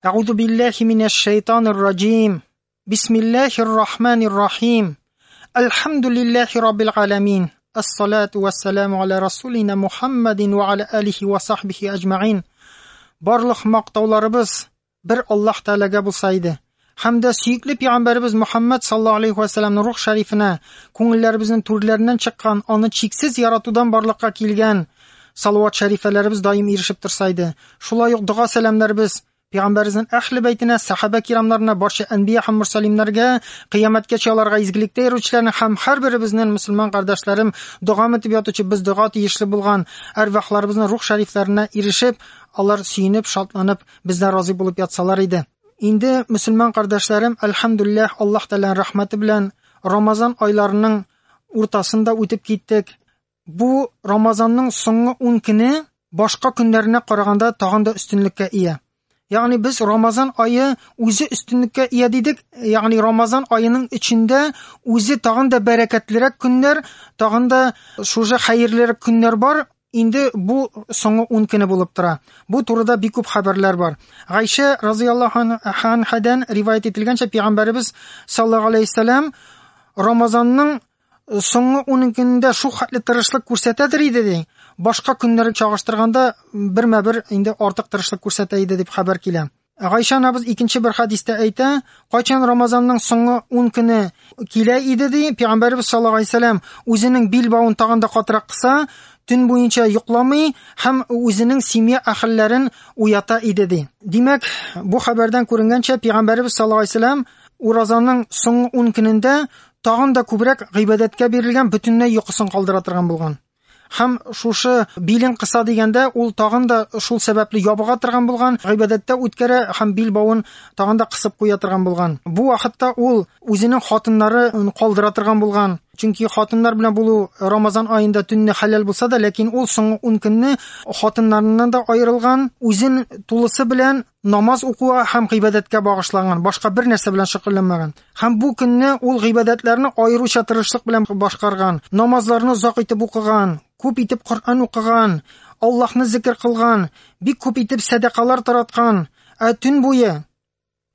Әгъузу биллаһи минәш шайтанир раҗим. Бисмиллаһир рахманир рахим. Әлхәмдүлиллаһи раббил аламин. Ассалату вассаламу аля расулина Мухаммадин ва аля алихи ва сахбихи аҗмаин. Барлык мактауларыбыз бер Аллаһ Тәгаләгә булса иде. Һәм дә сөекле пәйгамбәребез Мухаммад саллаллаһу алейхи ва сәлламның рух шәрифенә, күңелләребезнең түрләреннән чыккан, аны чиксез яратудан барлыкка килгән салават шәрифәләребез даим ирешеп торса иде. Шулай ук дога сәламнәребез Пәйгамбәребезнең әһле бәйтенә, сахаба кирамнарына, барча әнбия һәм мөрсәлимнәргә, кыямәткәчә аларга изгелектә йөрүчеләрне һәм һәрберебезнең мөселман кардәшләрем дога итеп ятучы без дога тиешле булган әрвахларыбызның рух шәрифләренә ирешеп, алар сөенеп, шатланып, бездән разый булып ятсалар иде. Инде мөселман кардәшләрем, әлхәмдүлилләһ, Аллаһ Тәгаләнең рәхмәте белән Рамазан айларының уртасында үтеп киттек. Бу Рамазанның соңгы 10 көне башка көннәренә караганда тагын да өстенлеккә ия. Ягъни без Рамазан ае үзе өстенлеккә ия дидек, ягъни Рамазан аеның эчендә үзе тагын да бәрәкәтлерәк көннәр, тагын да шушы хәерлерәк көннәр бар. Инде бу соңгы 10 көне булып тора. Бу турыда бик күп хәбәрләр бар. Гайшә разыяллаһу анһадан риваять ителгәнчә, пәйгамбәребез саллаллаһу алейһи вәсәлләм Рамазанның соңгы 10 көнендә шул хәтле тырышлык күрсәтәдер иде ди. Башка көннәрен чагыштырганда бермә-бер инде артык тырышлык күрсәтә иде дип хәбәр килә. Гайшә анабыз икенче бер хәдистә әйтә, кайчан Рамазанның соңгы 10 көне килә иде ди, Пәйгамбәребез саллаллаһу алейһи вәсәлләм үзенең бил бавын тагын да катырак кыса, төн буенча йокламый һәм үзенең семья әһелләрен уята иде ди. Димәк, бу хәбәрдән күренгәнчә, Пәйгамбәребез саллаллаһу алейһи вәсәлләм уразаның соңгы 10 көнендә тагын да күбрәк гыйбадәткә бирелгән, бөтенләй йокысын калдыра торган булган. Һәм шушы билен кыса дигәндә, ул тагын да шул сәбәпле ябыга торган булган, гыйбадәттә үткәрә һәм бил бавын тагын да кысып куя торган булган. Бу вакытта ул үзенең хатыннарын калдыра торган булган. Чөнки хатыннар белән булу Рамазан аенда төнне хәләл булса да, ләкин ул соңгы 10 көнне хатыннарыннан да аерылган, үзен тулысы белән намаз укуга һәм гыйбадәткә багышланган, башка бер нәрсә белән шөгыльләнмәгән. Һәм бу көнне ул гыйбадәтләрне аеруча тырышлык белән башкарган, намазларны озак итеп укыган, күп итеп Коръән укыган, Аллаһны зикер кылган, бик күп итеп сәдакалар тараткан. Ә төн буе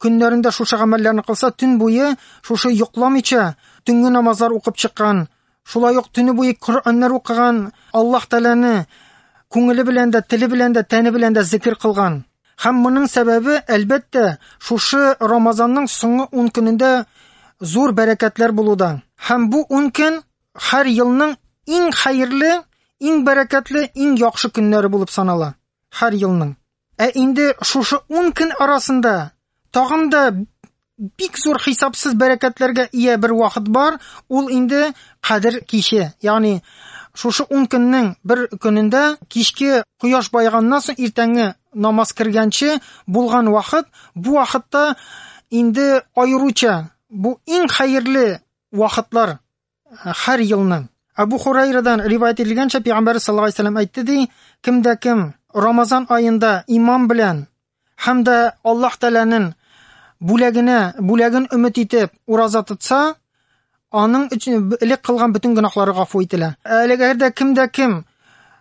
көннәрендә шушы гамәлләрне кылса, төн буе шушы йокламыйча төнге намазлар укып чыккан, шулай ук төне буе Коръәннәр укыган, Аллаһ Тәгаләне күңеле белән дә, теле белән дә, тәне белән дә зикер кылган. Һәм моның сәбәбе, әлбәттә, шушы Рамазанның соңгы 10 көнендә зур бәрәкәтләр булуда. Һәм бу 10 көн һәр елның иң хәерле, иң бәрәкәтле, иң яхшы көннәре булып санала. Һәр елның. Ә инде шушы 10 көн арасында тагын да бик зур хисапсыз бәрәкәтләргә ия бер вакыт бар, ул инде Кадер киче. Ягъни шушы 10 көннең бер көнендә кичке кояш баеганнан соң иртәнге намаз кергәнче булган вакыт, бу вакытта инде аеруча бу иң хәерле вакытлар һәр елның. Абу Хурайрадан риваять ителгәнчә, Пәйгамбәр саллаллаһу алейһи вәсәлләм әйтте ди, кемдә кем Рамазан аенда иман белән һәм дә Аллаһ Тәгаләнең бүләгенә, бүләген өмет итеп ураза тотса, аның өчен элек кылган бөтен гөнаһлары гафу ителә. Әгәр дә кемдә кем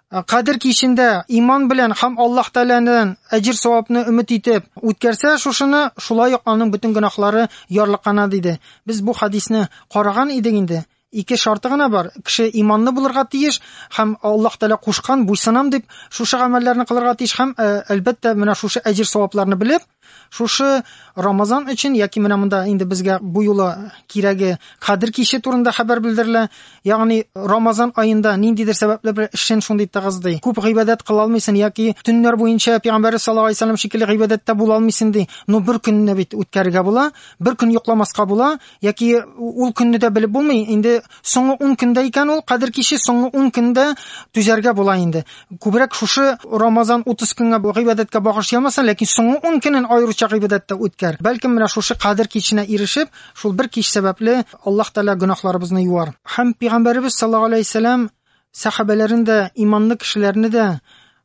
Кадер кичендә иман белән һәм Аллаһ Тәгаләдән әҗер савапны өмет итеп үткәрсә шушыны, шулай ук аның бөтен гөнаһлары ярлыкана диде. Без бу хадисне караган идек инде. Ике шарты гына бар. Кеше иманлы булырга тиеш һәм Аллаһ Тәгалә кушкан, буйсынам дип шушы гамәлләрне кылырга тиеш һәм әлбәттә менә шушы әҗер савапларны белеп, Шушы Рамазан өчен яки менә монда инде безгә бу юлы кирәге Кадер киче турында хәбәр белдерелә. Ягъни Рамазан аенда ниндидер сәбәпләр белән эшен шундый тыгыз ди. Күп гыйбадәт кыла алмыйсың яки төннәр буенча Пәйгамбәр саллаллаһу алейһи вәсәлләм шикелле гыйбадәттә була алмыйсың ди. Но бер көнне бит үткәрергә була, бер көн йокламаска була яки ул көнне дә белеп булмый. Инде соңгы 10 көндә икән ул Кадер киче, соңгы 10 көндә түзәргә була инде. Күбрәк шушы Рамазан 30 көнгә гыйбадәткә багышлый алмасаң, ләкин соңгы 10 көнен аеруча гыйбадәттә үткәр. Бәлкем менә шушы Кадер киченә ирешеп, шул бер кич сәбәпле Аллаһ Тәгалә гөнаһларыбызны юар. Һәм Пәйгамбәребез саллаллаһу алейһи вәсәлләм сәхабәләрен дә, иманлы кешеләрне дә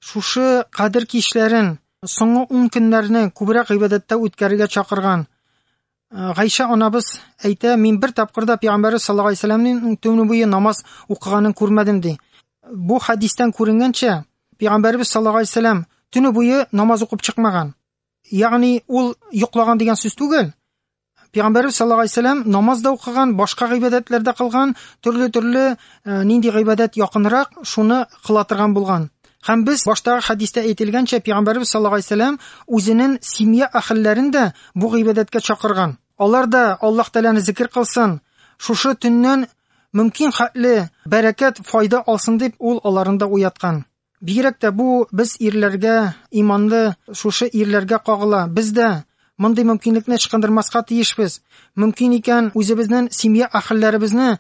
шушы Кадер кичләрен, соңгы 10 көннәрне күбрәк гыйбадәттә үткәрергә чакырган. Гайшә анабыз әйтә, мин бер тапкыр да Пәйгамбәрбез саллаллаһу алейһи вәсәлләмнең төне буе намаз укыганын күрмәдем ди. Бу хадистән күренгәнчә, Пәйгамбәрбез саллаллаһу алейһи вәсәлләм төне буе намаз укып чыкмаган. Ягъни ул йоклаган дигән сүз түгел. Пәйгамбәрбез саллаллаһу алейһи вәсәлләм намаз да укыган, башка гыйбадәтләр дә кылган, төрле-төрле нинди гыйбадәт якынрак, шуны кыла торган булган. Һәм без баштагы хәдистә әйтелгәнчә, Пәйгамбәрбез саллаллаһу алейһи вәсәлләм үзенең семья әһелләрен дә бу гыйбадәткә чакырган. Алар да Аллаһ Тәгаләне зикр кылсын, шушы төннән мөмкин хәтле бәрәкәт, файда алсын дип ул аларны да уяткан. Бигрәк тә бу без ирләргә, иманлы шушы ирләргә кагыла. Без дә мондый мөмкинлекне ычкындырмаска тиешбез. Мөмкин икән, үзебезнең семья әһелләребезне,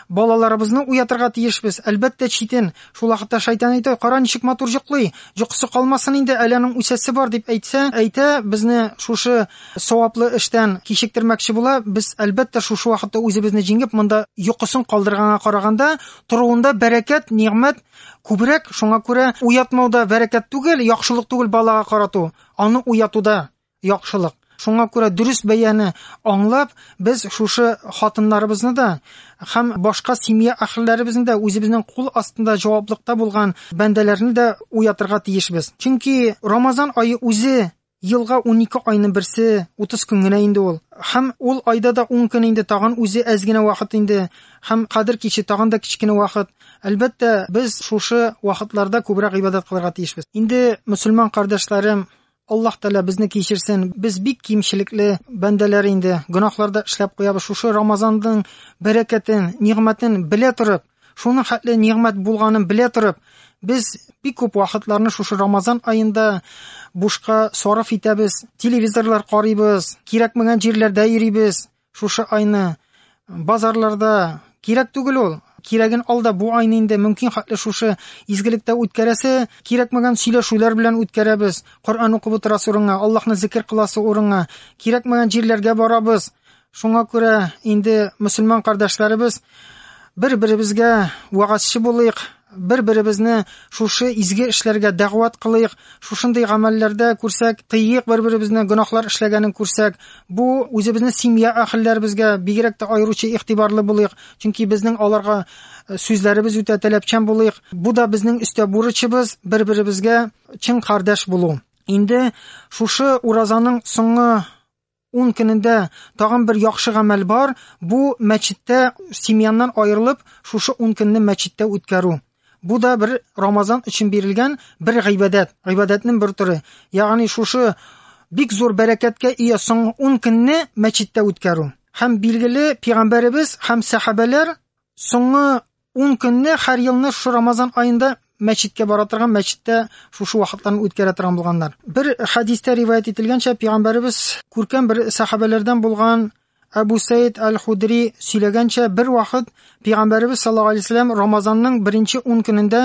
балаларыбызны уятырга тиешбез. Әлбәттә, читен. Шул вакытта шайтан әйтә, кара ничек матур йоклый, йокысы калмасын инде, әле аның үсәсе бар дип әйтсә, әйтә, безне шушы саваплы эштән кичектермәкче була. Без әлбәттә шушы вакытта үзебезне җиңеп, монда йокысын калдырганга караганда, торуында бәрәкәт, нигъмәт күбрәк. Шуңа күрә уятмауда бәрәкәт түгел, яхшылык түгел балага карату, аны уятуда яхшылык. Шуңа күрә дөрес бәяне аңлап, без шушы хатыннарыбызны да һәм башка семья әһелләребезне дә, үзебезнең кул астында җаваплыкта булган бәндәләрне дә уятырга тиешбез. Чөнки Рамазан ае үзе елга 12 айның берсе, 30 көн генә инде ул. Һәм ул айда да 10 көн инде тагын үзе әз генә вакыт инде, һәм Кадер киче тагын да кечкенә вакыт. Әлбәттә, без шушы вакытларда күбрәк гыйбадәт кылырга тиешбез. Инде мөселман кардәшләрем, Аллаһ Тәгалә безне кичерсен. Без бик кимчелекле бәндәләр инде, гөнаһлар да эшләп куябыз. Шушы Рамазанның бәрәкәтен, нигъмәтен белә торып, шуның хәтле нигъмәт булганын белә торып, без бик күп вакытларны шушы Рамазан аенда бушка сарыф итәбез, телевизорлар карыйбыз, кирәкмәгән җирләрдә йөрибез. Шушы айны базарларда кирәк түгел ул. Кирәген ал да бу айны инде мөмкин хәтле шушы изгелектә үткәрәсе, кирәкмәгән сөйләшүләр белән үткәрәбез. Коръән укып утырасы урынга, Аллаһны зикр кыласы урынга, кирәкмәгән җирләргә барабыз. Шуңа күрә инде мөселман кардәшләребез, бер-беребезгә вәгазьче булыйк, бер-беребезне шушы изге эшләргә дәгъват кылыйк, шушындый гамәлләрдә күрсәк, тыйык бер-беребезне гөнаһлар эшләгәнен күрсәк, бу үзебезнең семья әһелләребезгә бигрәк тә аеруча игътибарлы булыйк, чөнки безнең аларга сүзләребез үтә таләпчән булыйк. Бу да безнең өстә бурычыбыз, бер-беребезгә чын кардәш булу. Инде шушы уразаның соңгы 10 көнендә тагын бер яхшы гамәл бар. Бу мәчеттә семьяннан аерылып, шушы 10 көнне мәчеттә үткәрү. Бу да бер Рамазан өчен бирелгән бер гыйбадәт, гыйбадәтнең бер төре. Ягъни шушы бик зур бәрәкәткә ия соңгы 10 көнне мәчеттә үткәрү. Һәм билгеле пәйгамбәребез һәм сәхабәләр соңгы 10 көнне һәр елны шушы Рамазан аенда мәчеткә бара торган, мәчеттә шушы вакытларны үткәрә торган булганнар. Бер хәдистә риваять ителгәнчә, пәйгамбәребез күркәм бер сәхабәләрдән булган Әбу Саид аль-Худри сөйләгәнчә, бер вакыт пәйгамбәребез саллаллаһу алейһи вәсәлләм Рамазанның беренче 10 көнендә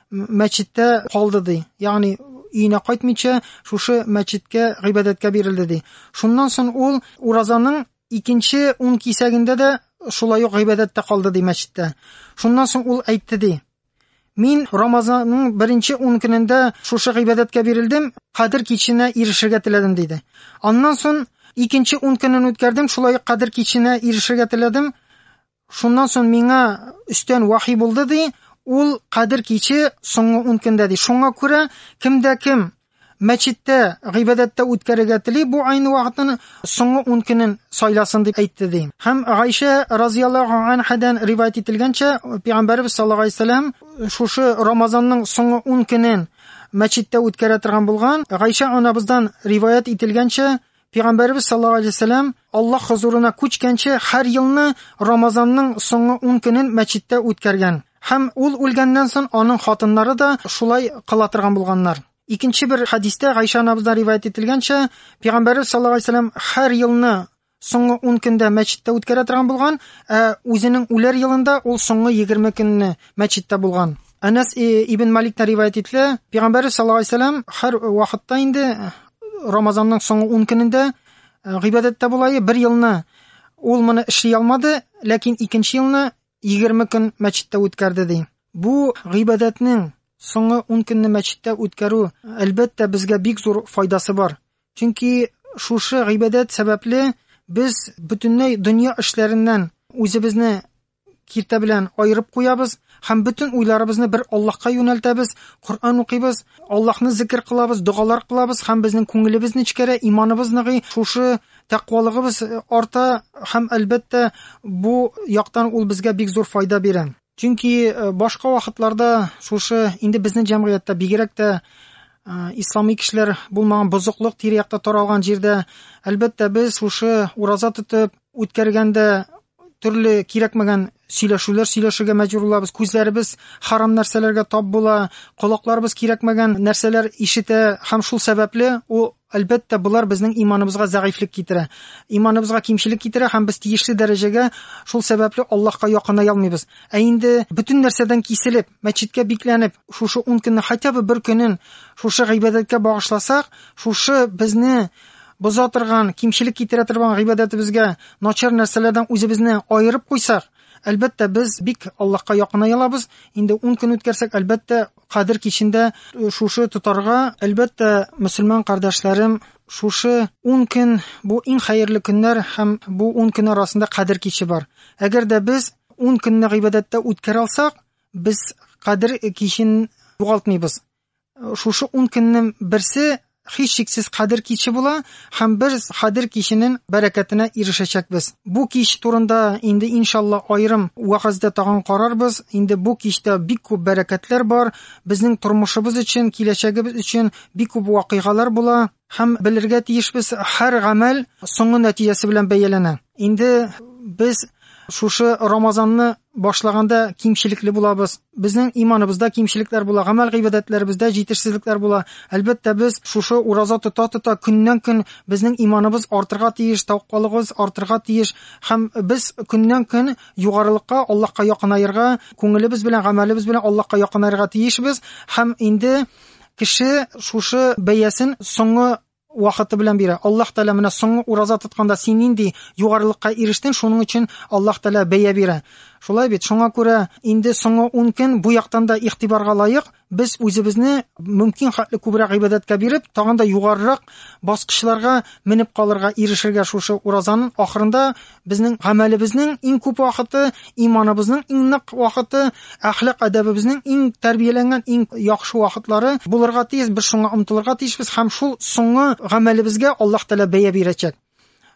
мәчеттә калды ди. Ягъни өенә кайтмыйча шушы мәчеткә гыйбадәткә бирелде ди. Шуннан соң ул уразаның икенче 10 кисәгендә дә шулай ук гыйбадәттә калды ди мәчеттә. Шуннан соң ул әйтте ди: Мин Рамазанның беренче 10 көнендә шушы гыйбадәткә бирелдем, Кадер киченә ирешергә теләдем диде. Аннан соң икенче 10 көнен үткәрдем, шулай ук Кадер киченә ирешергә теләдем. Шуннан соң миңа өстән вахи булды ди, ул Кадер киче соңгы 10 көндә ди. Шуңа күрә кемдә кем мәчеттә гыйбадәттә үткәрергә тели, бу айны вакытын соңгы 10 көнен сайласын дип әйтте ди. Һәм Гайшә разияллаһу анһадан риваять ителгәнчә, пәйгамбәребез саллаллаһу алейһи вәсәлләм шушы Рамазанның соңгы 10 көнен мәчеттә үткәрә торган булган. Гайшә анабыздан риваять ителгәнчә, пәйгамбәребез саллаллаһу алейһи вәсәлләм Аллаһ хозурына күчкәнче һәр елны Рамазанның соңгы 10 көнен мәчеттә үткәргән. Һәм ул үлгәннән соң аның хатыннары да шулай кыла торган булганнар. Икенче бер хәдистә Гайшә анабыздан риваять ителгәнчә, пәйгамбәребез саллаллаһу алейһи вәсәлләм һәр елны соңгы 10 көндә мәчеттә үткәрә торган булган, ә үзенең үләр елында ул соңгы 20 көнне мәчеттә булган. Әнәс ибн Маликтан риваять ителә, пәйгамбәребез саллаллаһу алейһи вәсәлләм һәр вакытта инде Рамазанның соңгы 10 көнендә гыйбадәттә була, бер елны ул моны эшли алмады, ләкин икенче елны 20 көн мәчеттә үткәрде ди. Бу гыйбадәтнең соңгы 10 көнне мәчеттә үткәрү, әлбәттә, безгә бик зур файдасы бар. Чөнки шушы гыйбадәт сәбәпле без бөтенләй дөнья эшләреннән үзебезне киртә белән аерып куябыз һәм бөтен уйларыбызны бер Аллаһка юнәлтәбез, Коръән укыйбыз, Аллаһны зикр кылабыз, догалар кылабыз һәм безнең күңелебез нечкәрә, иманыбыз ныгый, шушы тәкъвалыгыбыз арта һәм, әлбәттә, бу яктан ул безгә бик зур файда бирә. Чөнки башка вакытларда шушы инде безнең җәмгыятьтә бигрәк тә ислами кешеләр булмаган бозыклык тирә-якта таралган җирдә, әлбәттә, без шушы ураза тотып үткәргәндә төрле кирәкмәгән сөйләшүләр сөйләшергә мәҗбүр булабыз, күзләребез харам нәрсәләргә тап була, колакларыбыз кирәкмәгән нәрсәләр ишетә һәм шул сәбәпле ул, әлбәттә, болар безнең иманыбызга зәгыйфьлек китерә, иманыбызга кимчелек китерә һәм без тиешле дәрәҗәгә шул сәбәпле Аллаһка якыная алмыйбыз. Ә инде бөтен нәрсәдән киселеп, мәчеткә бикләнеп, шушы 10 көнне хотя бы бер көнен шушы гыйбадәткә багышласак, шушы безне боза торган, кимчелек китерә торган гыйбадәтебезгә начар нәрсәләрдән үзебезне аерып куйсак, әлбәттә, без бик Аллаһка якыная алабыз. Инде 10 көн үткәрсәк, әлбәттә, Кадер кичендә шушы тотарга, әлбәттә, мөселман кардәшләрем, шушы 10 көн бу иң хәерле көннәр һәм бу 10 көн арасында Кадер киче бар. Әгәр дә без 10 көнне гыйбадәттә үткәрә алсак, без Кадер кичен югалтмыйбыз. Шушы 10 көннең берсе һичшиксез Кадер киче була һәм без Кадер киченең бәрәкәтенә ирешәчәкбез. Бу кич турында инде иншалла аерым вәгазьдә тагын карарбыз. Инде бу кичтә бик күп бәрәкәтләр бар. Безнең тормышыбыз өчен, киләчәгебез өчен бик күп вакыйгалар була һәм белергә тиешбез, һәр гамәл соңгы нәтиҗәсе белән бәяләнә. Инде без шушы Рамазанны башлаганда кимчелекле булабыз. Безнең иманыбызда кимчелекләр була, гамәл гыйбадәтләребездә җитешсезлекләр була. Әлбәттә, без шушы ураза тота-тота көннән-көн безнең иманыбыз артырга тиеш, тәкъвалыгыбыз артырга тиеш һәм без көннән-көн югарылыкка, Аллаһка якынаерга, күңелебез белән, гамәлебез белән Аллаһка якынаерга тиешбез һәм инде кеше шушы бәясен соңгы вакыты белән бирә. Аллаһ Тәгалә менә соңгы ураза тотканда син нинди югарылыкка ирештең, шуның өчен Аллаһ Тәгалә бәя бирә. Шулай бит, шуңа күрә инде соңгы 10 көн бу яктан да игътибарга лаек. Без үзебезне мөмкин хәтле күбрәк гыйбадәткә биреп, тагын да югарырак баскычларга менеп калырга, ирешергә шушы уразаның ахырында безнең гамәлебезнең иң күп вакыты, иманыбызның иң нык вакыты, әхлак әдәбебезнең иң тәрбияләнгән, иң яхшы вакытлары булырга тиеш. Без шуңа омтылырга тиешбез һәм шул соңгы гамәлебезгә Аллаһ Тәгалә бәя бирәчәк.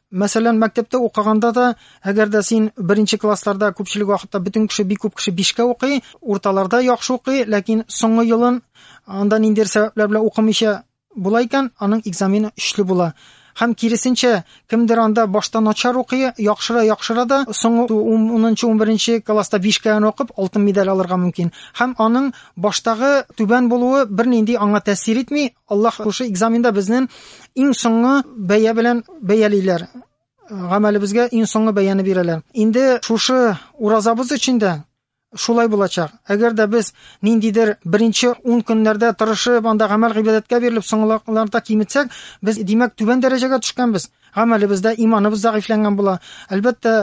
Мәсәлән, мәктәптә укыганда да, әгәр дә син беренче классларда күпчелек вакытта бөтен кеше, бик күп кеше бишкә укый, урталарда яхшы укый, ләкин соңгы елын анда ниндидер сәбәпләр белән укымыйча була икән, аның экзамены өчле була. Һәм киресенчә, кемдер анда башта начар укый, яхшыра, яхшыра да, соңгы 10-нчы, 11-нче класста бишкә генә укып, алтын медаль алырга мөмкин. Һәм аның баштагы түбән булуы бернинди аңа тәэсир итми. Аллаһ шушы экзаменда безнең иң соңгы бәя белән бәялиләр. Гамәлебезгә иң соңгы бәяне бирәләр. Инде шушы уразабыз өчен дә шулай булачак. Әгәр дә без ниндидер беренче 10 көннәрдә тырышып, анда гамәл гыйбадәткә бирелеп, соңгыларда киметсәк, без, димәк, түбән дәрәҗәгә төшкәнбез. Гамәлебездә иманыбыз зәгыйфьләнгән була. Әлбәттә,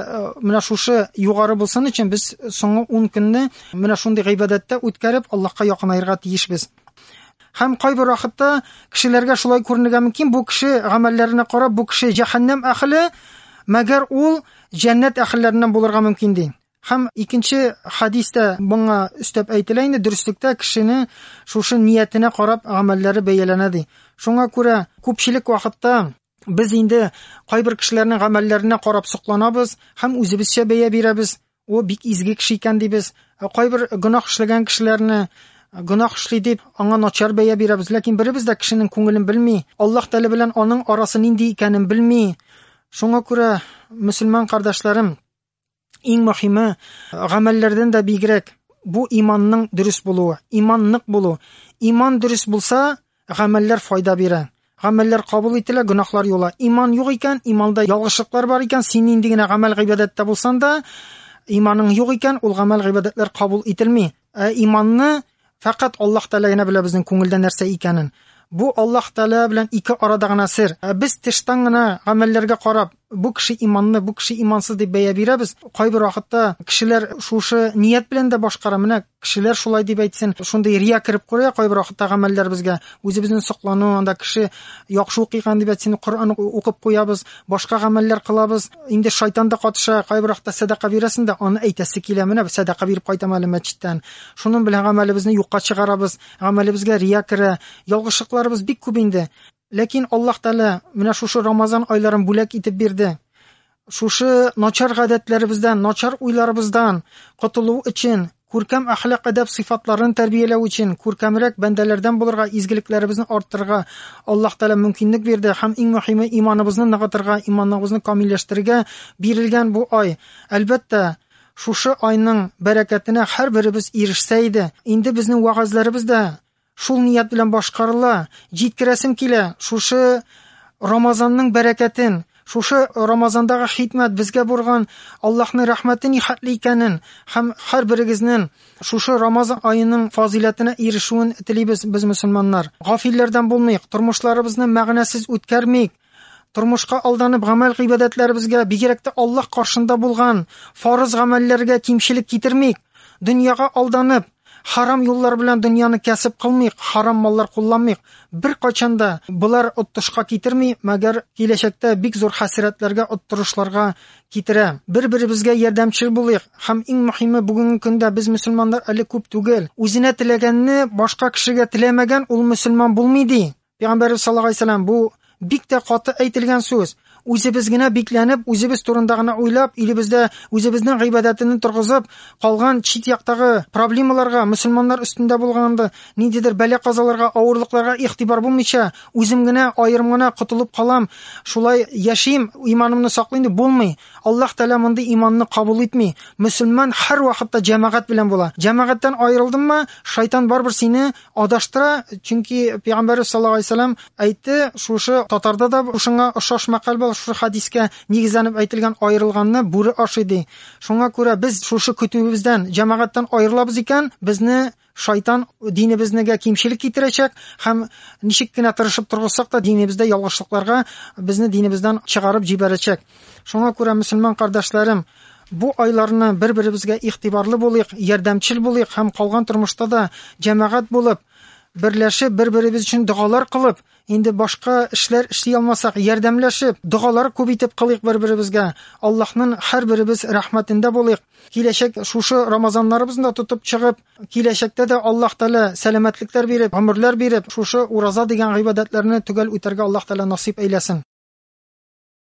менә шушы югары булсын өчен без соңгы 10 көнне менә шундый гыйбадәттә үткәреп, Аллаһка якынаерга тиешбез. Һәм кайбер вакытта кешеләргә шулай күренергә мөмкин, бу кеше гамәлләренә карап, бу кеше җәһәннәм әһеле, мәгәр ул җәннәт әһелләреннән булырга мөмкин ди. Һәм икенче хәдистә моңа өстәп әйтелә инде, дөреслектә кешене шушы ниятенә карап гамәлләре бәяләнә ди. Шуңа күрә күпчелек вакытта без инде кайбер кешеләрнең гамәлләренә карап сокланабыз һәм үзебезчә бәя бирәбез. О, бик изге кеше икән дибез. Ә кайбер гөнаһ эшләгән кешеләрне гөнаһ эшли дип аңа начар бәя бирәбез. Ләкин беребез дә кешенең күңелен белми. Аллаһ Тәгалә белән аның арасы нинди икәнен белми. Шуңа күрә мөселман кардәшләрем, иң мөһиме, гамәлләрдән дә бигрәк, бу иманның дөрес булуы, иман нык булу. Иман дөрес булса, гамәлләр файда бирә. Гамәлләр кабул ителә, гөнаһлар юыла. Иман юк икән, иманда ялгышлыклар бар икән, син нинди генә гамәл гыйбадәттә булсаң да, иманың юк икән, ул гамәл гыйбадәтләр кабул ителми. Ә иманны фәкать Аллаһ Тәгалә генә белә безнең күңелдә нәрсә икәнен. Бу Аллаһ Тәгалә белән ике арада гына сер. Ә без тыштан гына гамәлләргә карап Бу кеше иманлы, бу кеше имансыз дип бәя бирәбез. Кайбер вакытта кешеләр шушы ният белән дә башкара. Менә кешеләр шулай дип әйтсен, шундый рия кереп куя кайбер вакытта гамәлләребезгә. Үзебезнең соклану, анда кеше яхшы укыган дип әйтсен, Коръән укып куябыз, башка гамәлләр кылабыз. Инде шайтан да катыша, кайбер вакытта сәдака бирәсең дә, аны әйтәсе килә, менә сәдака биреп кайтам әле мәчеттән. Шуның белән гамәлебезне юкка чыгарабыз, гамәлебезгә рия керә. Ялгышлыкларыбыз бик күп инде. Ләкин Аллаһ Тәгалә менә шушы Рамазан айларын бүләк итеп бирде. Шушы начар гадәтләребездән, начар уйларыбыздан котылу өчен, күркәм әхлак әдәп сыйфатларын тәрбияләү өчен, күркәмрәк бәндәләрдән булырга, изгелекләребезне арттырырга Аллаһ Тәгалә мөмкинлек бирде һәм иң мөһиме иманыбызны ныгытырга, иманыбызны камилләштерергә бирелгән бу ай. Әлбәттә, шушы айның бәрәкәтенә һәрберебез ирешсә иде. Инде безнең вәгазьләребез дә шул ният белән башкарыла. Җиткерәсем килә, шушы Рамазанның бәрәкәтен, шушы Рамазандагы хикмәт безгә булган Аллаһның рәхмәте нихәтле икәнен һәм һәрберегезнең шушы Рамазан аеның фазыйләтенә ирешүен телибез без мөселманнар. Гафилләрдән булмыйк, тормышларыбызны мәгънәсез үткәрмик. Тормышка алданып гамәл гыйбадәтләребезгә, бигрәк тә Аллаһ каршында булган фарыз гамәлләргә кимчелек китермик. Дөньяга алданып, харам юллар белән дөньяны кәсеп кылмыйк, харам маллар кулланмыйк. Бер кайчан да болар оттышка китерми, мәгәр киләчәктә бик зур хәсрәтләргә, оттырышларга китерә. Бер-беребезгә ярдәмчел булыйк һәм иң мөһиме бүгенге көндә без мөселманнар әле күп түгел. Үзенә теләгәнне башка кешегә теләмәгән ул мөселман булмый ди. Пәйгамбәрбез саллаллаһу алейһи вәсәлләм бу бик тә каты әйтелгән сүз. Үзебез генә бикләнеп, үзебез турында гына уйлап, илебездә үзебезнең гыйбадәтне торгызып, калган чит яктагы проблемаларга, мөселманнар өстендә булганда ниндидер бәла-казаларга, авырлыкларга игътибар булмыйча, үзем генә аерым гына котылып калам, шулай яшим, иманымны саклыйм дип булмый. Аллаһ Тәгалә мондый иманны кабул итми. Мөселман һәр вакытта җәмәгать белән була. Җәмәгатьтән аерылдыңмы, шайтан барыбер сине адаштыра, чөнки Пәйгамбәрбез саллаллаһу алейһи вәсәлләм әйтте, шушы татарда да шуңа охшаш мәкаль бар, шушы хадискә нигезләнеп әйтелгән аерылганны бүре ашый ди. Шуңа күрә без шушы көтүебездән, җәмәгатьтән аерылабыз икән, безне шайтан динебезнегә кимчелек китерәчәк һәм ничек кенә тырышып торгызсак та динебездә ялгышлыкларга безне динебездән чыгарып җибәрәчәк. Шуңа күрә мөселман кардәшләрем, бу айларны бер-беребезгә игътибарлы булыйк, ярдәмчел булыйк һәм калган тормышта да җәмәгать булып, берләшеп, бер-беребез өчен догалар кылып, инде башка эшләр эшли алмасак, ярдәмләшеп, догалар күп итеп кылыйк бер-беребезгә. Аллаһның һәрберебез рәхмәтендә булыйк. Киләчәк шушы Рамазаннарыбызны да тотып чыгып, киләчәктә дә Аллаһ Тәгалә сәламәтлекләр биреп, гомерләр биреп, шушы ураза дигән гыйбадәтләрне төгәл үтәргә Аллаһ Тәгалә насыйп әйләсен.